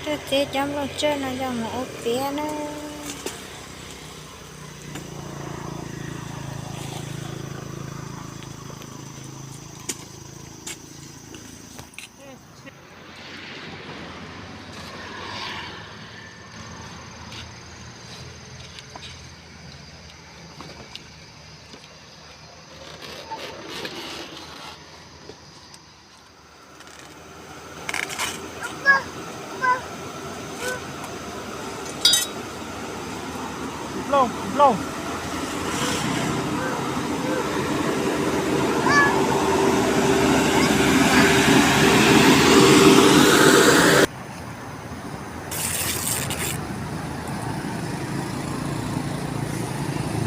Tuaj txiav cov nplooj tsawb no coj mus ua piav na.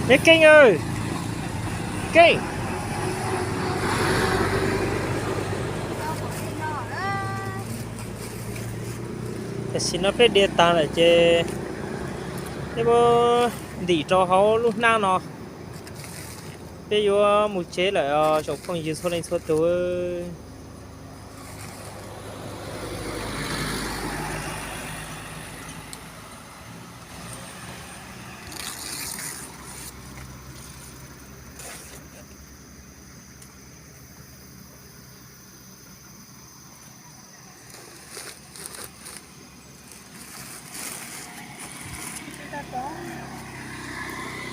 Peb Keej, Keej. Tam sim no peb dhia tag lawm ces peb muab ntim rau hauv lub hnab no. Peb yuav mus tsev lawm os tsoom phooj ywg txhua leej txhua tus.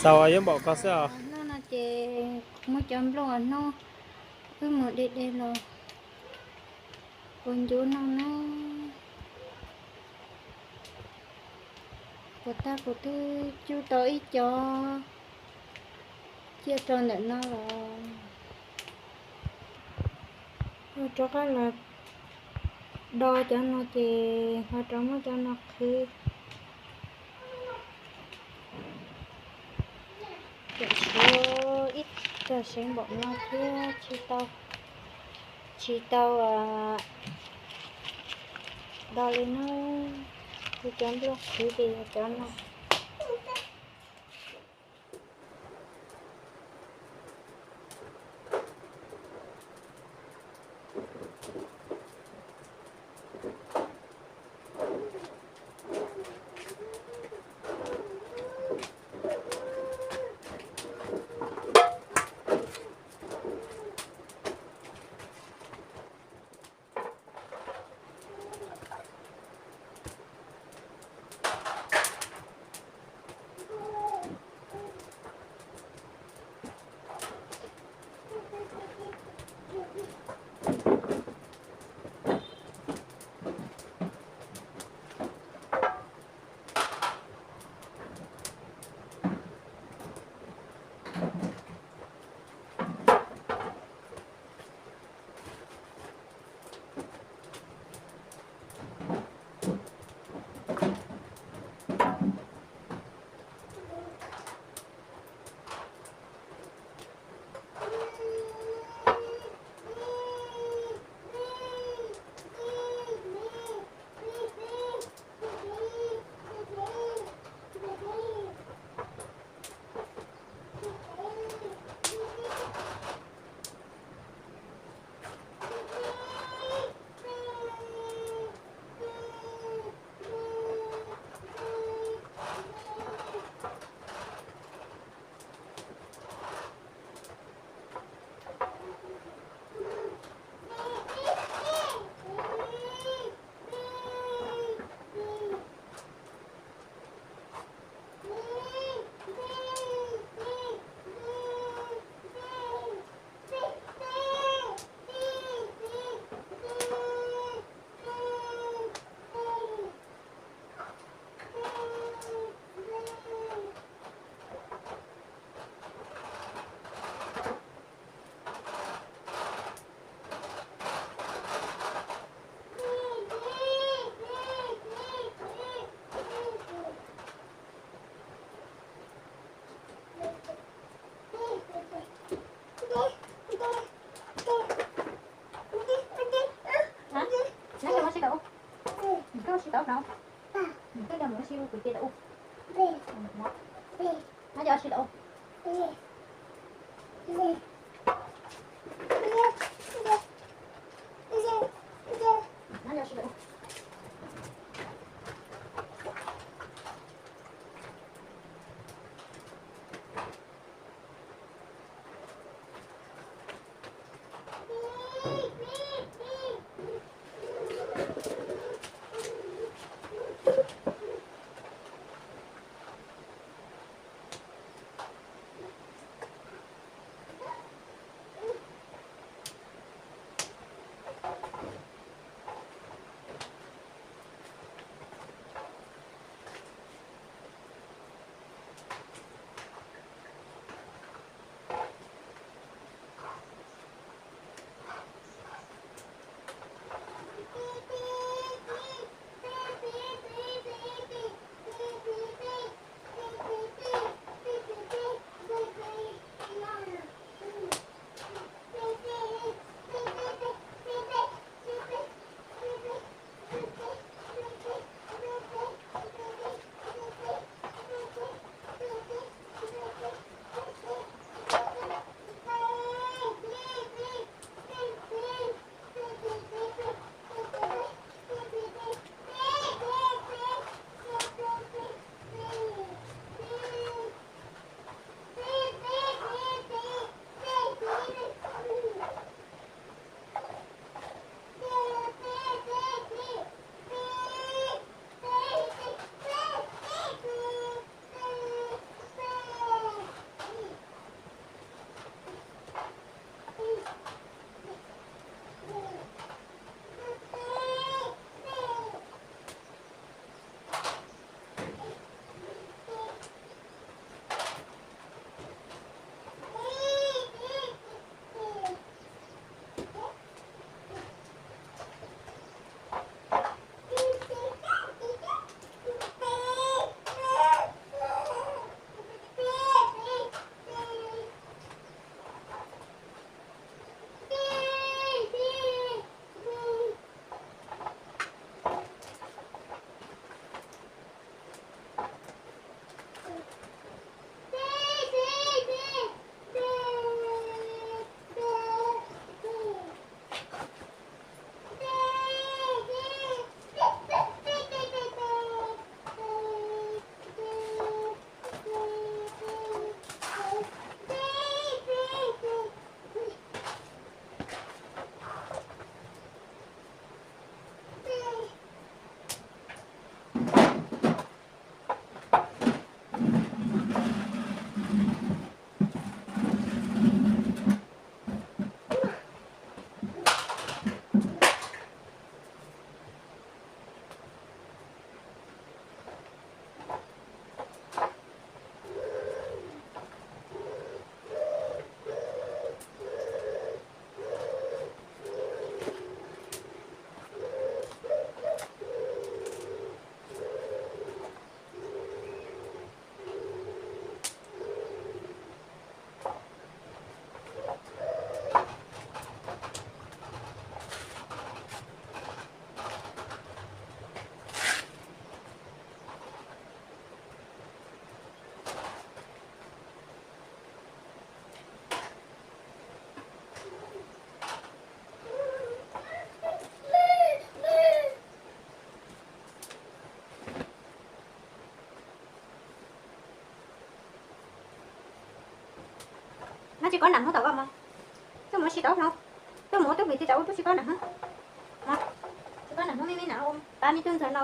Txaus yuav npaum ko xwb os. Hnub no ces muab cov nplooj uas hnub wb mus de de los ua ncuv noj na. Puas tag kuv twb cub tau ib co ciaj rau ntawm no los. Rov qab los do cov no ces ho rov muab cov no qhwv. Tseem tshuav ib tag seev npaum no thiab tsis tau, tsis tau do li na. Kuv cov nplooj qhwv ces yog cov no. Tsis kob nram Hmoob tom ko mog. Twb mus ua si tau no. Twb mus ua tub vim tsis tau ua tub tsis kob nram Hmoob. Tsis kob nram Hmoob me me na ua pab me tub ntxawg no.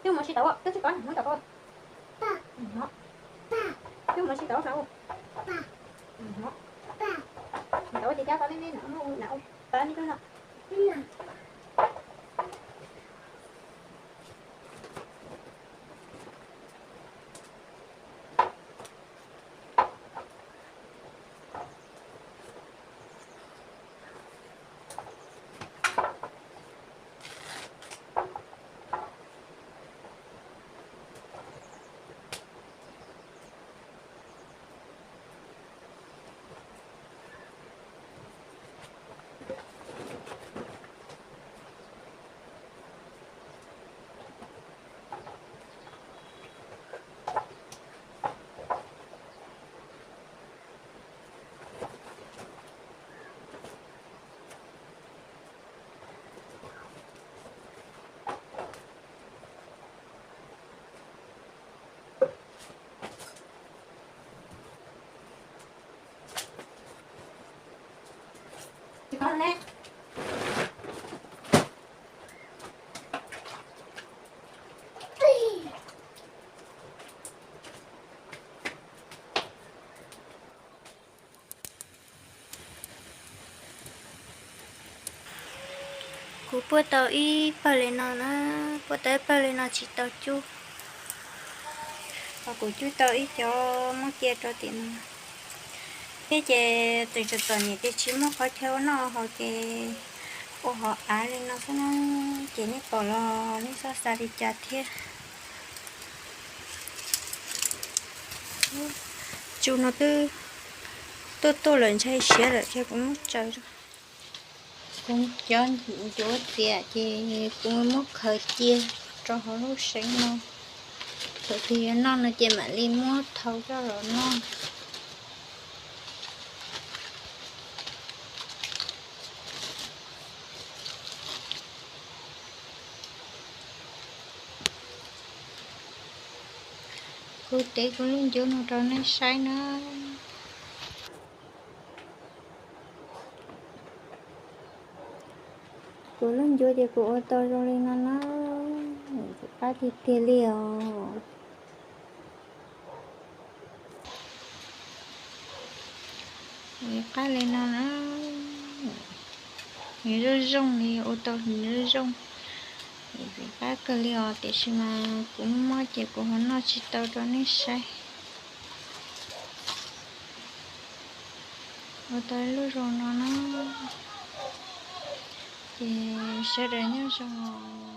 Twb mus ua si tau tub tsis kob nram Hmoob tom ko. Twb mus ua si tau no. Tau ua tsis cab pab me me na ua pab me tub no. Kuv puaj tau ib pawg li no na, puaj tau ib pawg li no tsis tau cub. Ho kuv cub tau ib cov muab cia rau tim no thiab ces tseem txom txom nyem ces tsis muaj qhov chaw ua noj haus ces ua hauv av li no xwb na. Ces nej pom los nej txhob xav li cas thiab. Tsu no twb tuaj tuaj lawm ntshai siav lawm ces kuv muab tsaws. Kuv cov ncuav txias ces kuv muab khaws cia rau hauv lub seev no. Thaum twg yuav noj no ces mam li muab thau coj los noj. Kuv tev kuv lub ncuav no rau nej saib na. Kuv lub ncuav ces kuv ua tau zoo li no na, ntxim qab tiag tiag li os. Ntxim qab li no na, nws zoo zoo li ua tau nws zoo zoo. Ntxim qab kawg li os, tiam sis mas kuv muab mob ces kuv ho noj tsis tau rau nej saib. Ua tau lub zoo no na, ces sawv daws nyob zoo os.